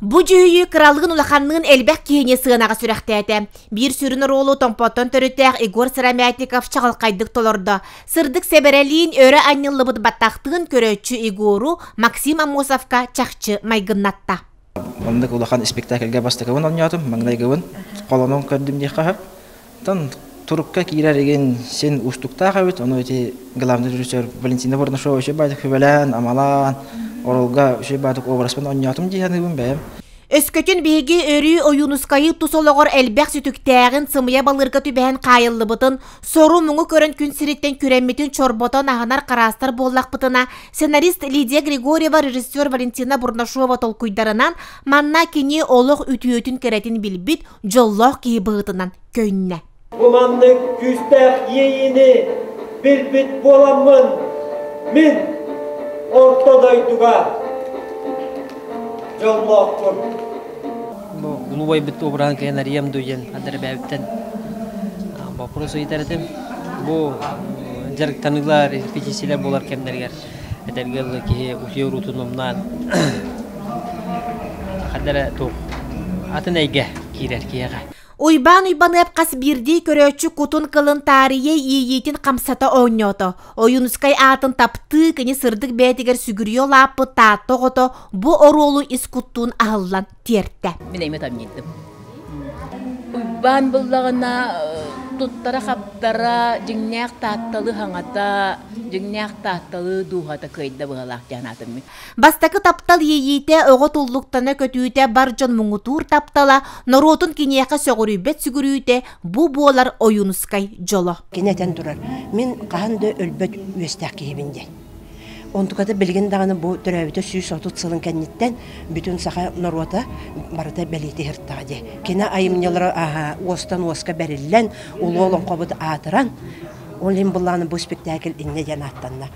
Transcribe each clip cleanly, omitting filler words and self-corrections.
Бу дьүһүйүү кыралыын-улаханныын элбэх киһини сыанаҕа сүрэхтээтэ. Биир сүрүн оруолу Томпоттон төрүттээх Егор Сыромятников чаҕылхайдык толордо. Сырдык сэбэрэлиин өрө анньыллыбыт баттахтыын көрөөччү Егору Максим Аммосовка чахчы майгыннатта. Оннук улахан спектакльга бастакыбын оонньоотум, маҥнайгыбын холонон көрдүм диэххэ сөп. Оттон турукка киирэр игин син уустуктаах эбит. Ону ити главный режиссер Валентина Бурнашова үчүгэй баайдык сүбэлээн, амалаан, оролга үчүгэй баайдык образпын оонньоотум дии саныыбын бэйэм. Өскөтүн биһиги өрүү Ойуунускайы тус олоҕор элбэх сүтүктээҕин, сымыйа балыырга түбэһэн хаайыллыбытын, сору-муҥу көрөн күн сириттэн күрэммитин чорботон аһынар-хараастар буоллахпытына, сценарист Лидия Григорьева, режиссер Валентина Бурнашова толкуйдарынан манна кини олох үтүөтүн-кэрэтин билбит, дьоллоох киһи быһыытынан көннө. Бу маннык күүстээх иэйиини билбит буоламмын, мин орто дойдуга дьоллоохпун. Бу улуу убайбыт обраһын кэлэн арыйам дуу диэн адарбээбиттэн боппуруос ыйытар этим. Бу дьарыктаныылар, репетициялар буолар кэмнэригэр этэргэ дылы киһи утуйар уутун умнаан ханна туох атын эйгэ киирэр киһиэхэ. Уйбаан Уйбаныап хас биирдии көрөөччү кутун кылын таарыйа иэйиитин хамсата оонньоото. Ойуунускай аатын таптыы, кини сырдык бэйэтигэр сүгүрүйэ улааппыт Таатта оҕото бу оруолу ис куттуун аһыллан тиэртэ. Мин эмиэ тамньыйдым. Уйбаан буллаҕына туттара-хаптара, дьиҥнээх таатталы хаҥата, дьиҥнээх таатталы дууһата кыайда быһалаах диэн аатым мин. Бастакы таптал иэйиитэ, оҕо туллуктана көтүүтэ, бар дьон муҥутуур таптала, норуотун киниэхэ сөҕүрүйбэт сүгүрүүтэ бу буолар Ойуунускай дьоло. Кини этэн турар, мин хаһан да өлбөт үөстээх киһибин диэн. Онтуката билигин даҕаны бу төрөөбүтэ 130 сылын кэнниттэн бүтүн саха норуота барыта бэлиэтии сырыттаҕа дии. Кини айымньылара уостан уоска бэриллэн, улуу олоҥхобут аатыран, ол иһин былааны бу спектакль инньэ диэн ааттанна.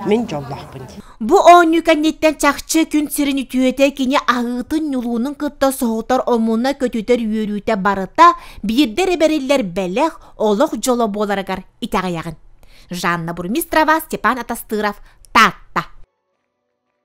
Мин дьоллоохпун дии. Бу оонньуу кэнниттэн чахчы күн сирин үтүөтэ кини аһыытын-ньулуунун кытта соһутар омуна көтүтэр үөрүүтэ барыта биирдэ эрэ бэриллэр бэлэх олох дьоло буоларыгар итэҕэйэҕин. Жанна Бурмистрова, Степан Атастыров, Таатта.